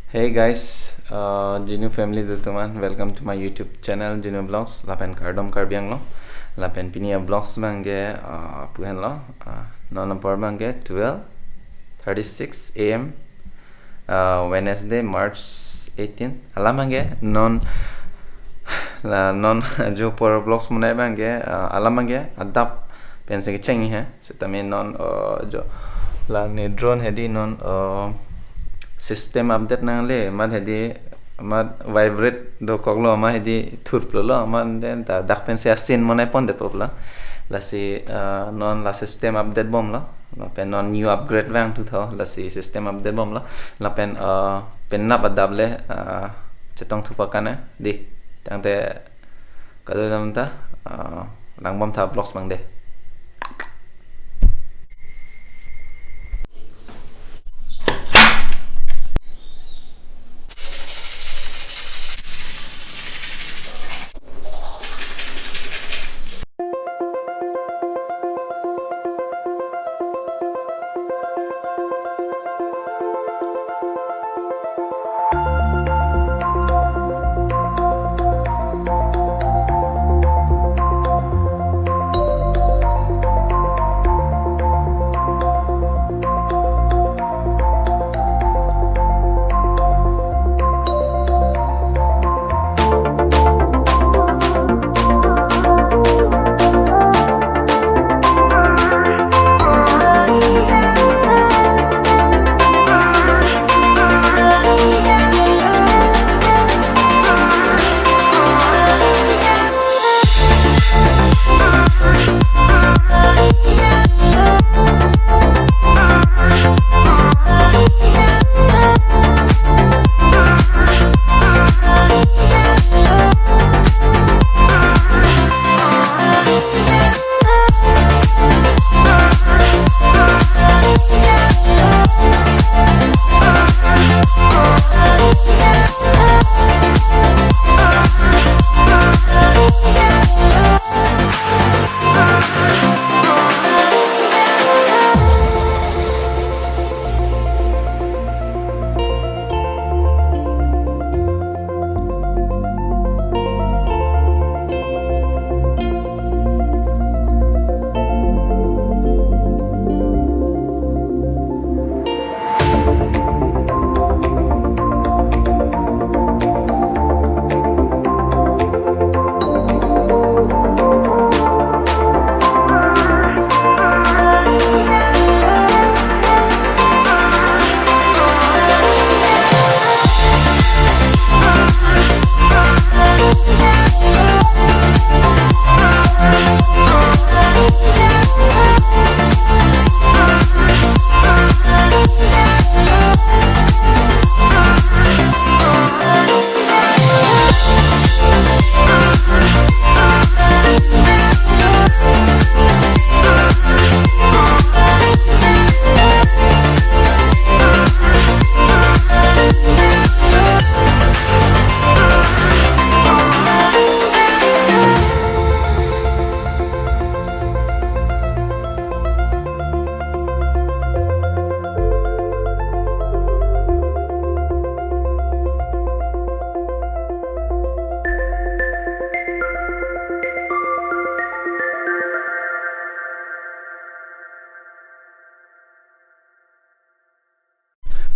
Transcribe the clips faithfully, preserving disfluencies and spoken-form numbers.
Hey guys, uh, Jinu family atum an, welcome to my YouTube channel Jinu Vlogs, lapen kardom Karbi Anglong, lapen pini a vlogs abangke, uh, pu henlo, uh, non apor abangke twelve thirty-six A M, uh, Wednesday, March eighteen, alam abangke non, la non jo apor vlogs monai abangke, uh, alam abangke adap pensi kecheng he. Setame non, uh, jo la ne drone hedi non, uh, system update nangle, amat hedi amat vibrate dokoklo, amat hedi thurplolo, amat den ta dak pensi a scene monai pondetpo pula. Lasi, uh, non la system update bomlo, lapen non new upgrade vangthu tho, lasi system update bomlo, lapen, uh, penap adap le, uh, chetongthu pakane di. Tangte kadokave ta, uh, langbom tha vlogs abang de.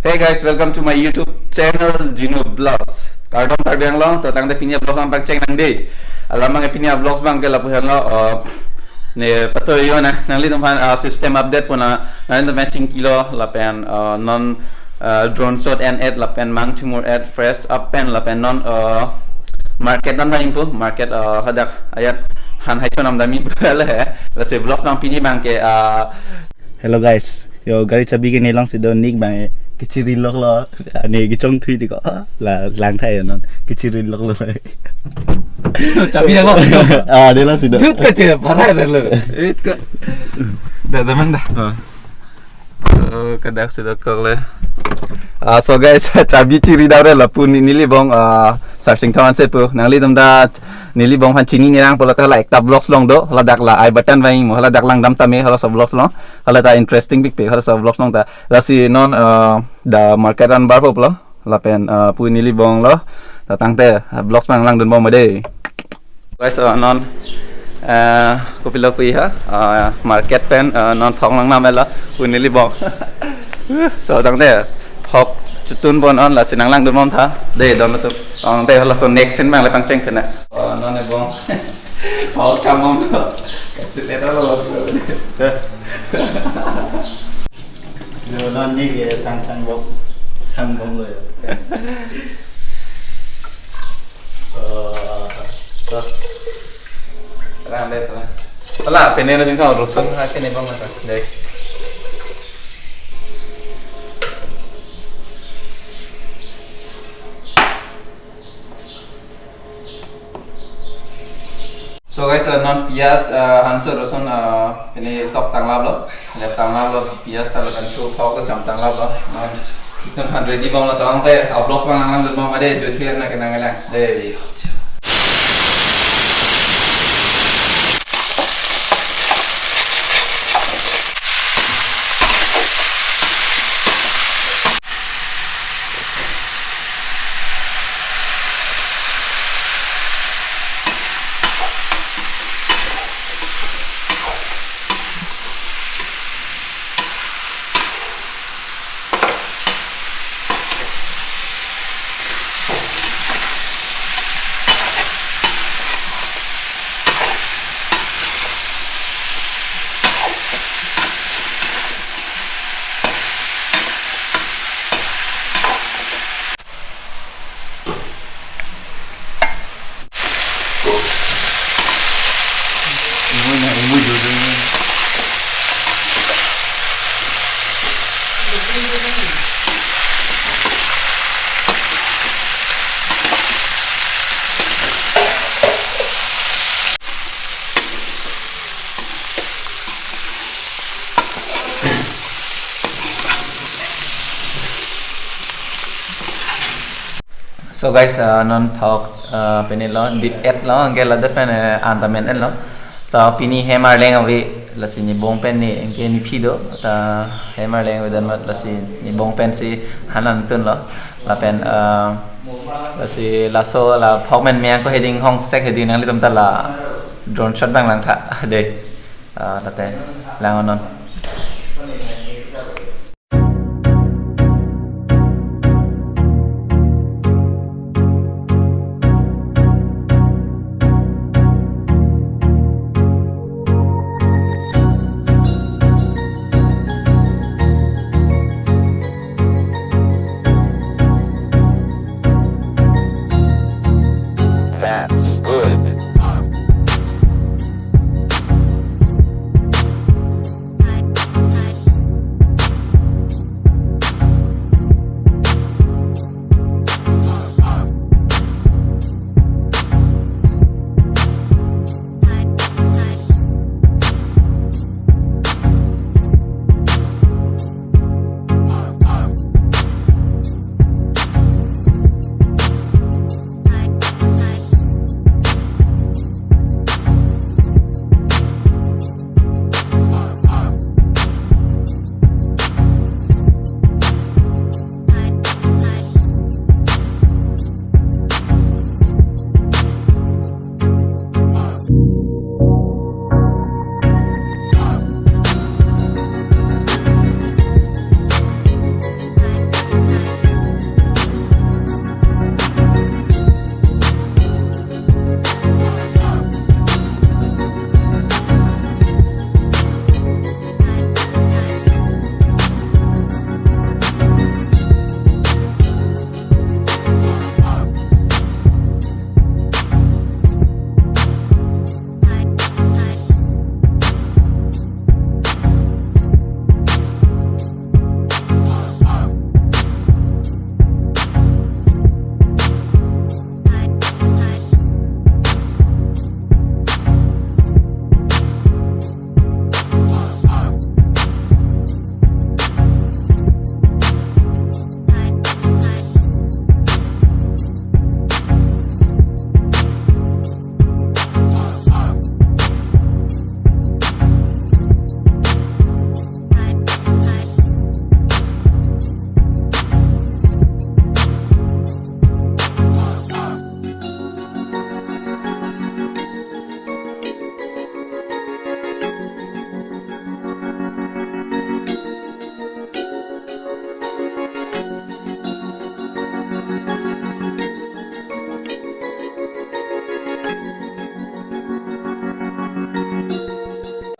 Hey guys, welcome to my YouTube channel Jinu Vlogs. Kardom Karbi Anglong, to tangte pini a vlogs abang pangcheng nang de. Alam abangke pini a vlogs abangke lapu henlo, uh, ne patoyo na, nanglitum aphan, uh, system update puna, nanglitum aphan chingkilo, lapen, uh, non, uh, drone shot en-et, lapen mang chimur-et, fresh up pen, lapen non, uh, market an vangpo, market, uh, hadak ajat han hai chonam dami pule he, lasi vlogs abang pini abangke, uh, Hello guys, yo gari chabi ke ne langsi do, nik abang kechiri loklo, ani kechongthui di ko, ah, la lang thai non, kechiri loklo. Chabi dak lo. Ah, de langsi do. Jut ke che, parai dak lo. It ke. Dah teman dah. Ah. Oh, kadak si dokok le. Ah, so guys, chabi chiri dak re lapu ni, neli bong, ah, searching thawan se pu. Nanglitum ta neli bong aphan chini nirang pulo ta la ekta vlogs along do, ladak la I button vangmo, ladak langdam tame, hala sa vlogs along. Hala ta interesting big pe, hala sa vlogs along ta. Lasi non, uh, the market an barpo pulo. Lapen, uh, pu neli bong lo. Ta tangte, uh, vlogs abang langdun bom dei. Guys, uh, non, uh, kopilo pu ha, uh, market pen, uh, non phok nangnam lo, pu neli bong. So tangte, phok chotun pon non, lasi nanglangdun bom tha. Dei, don tu. Tangte laso next scene abang le pangcheng kena. Uh, non e bong. Phok cham bom lo. Kasi le lo. Yo, non ni ke sang sang bom. Sang bom lo yo. Oh, oh. Ram dei, ram. Ala, pene lo jingsa rosun ha kene bang mata. Dei. So guys, uh, non piyaj, uh, hanso rosun, uh, pene tok tanglap lo, pene tanglap lo, piyaj ta lapen thu phok ta cham tanglap lo. Non itum aphan ready bom lo, tangte, uh, vlogs abang langdun bom dei, juthian na kenang lang dei. So guys, uh, non phok, uh, pene lo, dip et lo, anke ladak pen, uh, an ta men et lo. Ta pini hem arleng ave, lasi ne bong pen ne, anke ne phi do, ta hem arleng ave dan mat lasi ne bong pensi han nangtun lo. Lapen, uh, lasi laso la phok men meyang ko heading hong sek heading nanglitum ta la drone shot abang lang tha, dei. Uh, tate lang non. That's good.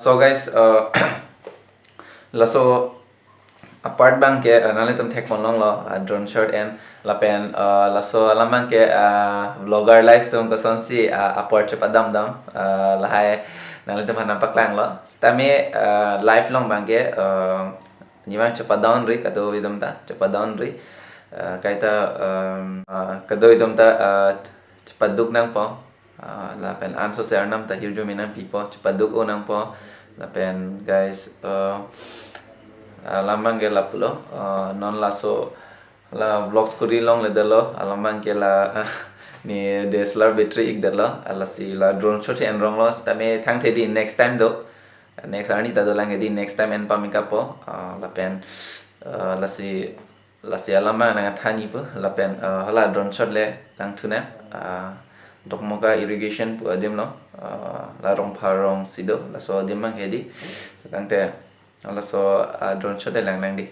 So guys, uh, laso apart abang ke, uh, nanglitum thekpon longlo, uh, drone shot en lapen, uh, laso alam abang ke, uh, vlogger life atum kosonsi, uh, apor chepadam dam, uh, lahai nanglitum aphan nangpaklanglo. Sitame, uh, live along abang ke, uh, ne abang chepadam ri kadokave atum ta, chepadam ri. Uh, kaita, um, uh, kadokave atum ta, uh, chepaduk nangpo. Ah, lapen anso ser nam ta hirjume nangpipo, chepaduk-o nangpo. Lapen guys, uh, alam abang ke lapulo, uh, non laso la vlogs kuri longledetlo, alam abang ke la, uh, ne D S L R battery ikdetlo, uh, lasi la drone shot si enronglo, sitame thangthe di next time do. Next arni ta dolang ke di next time en pamekapo, uh, lapen, uh, lasi lasi alam abang nangthan-ipo, lapen, uh, hala drone shot le langthu nang, uh, Dokmoka irrigation pu adim lo, uh, la Rongphar rong si do, laso adim abang ke di. Tangte, uh, laso, uh, drone shot le lang nang di.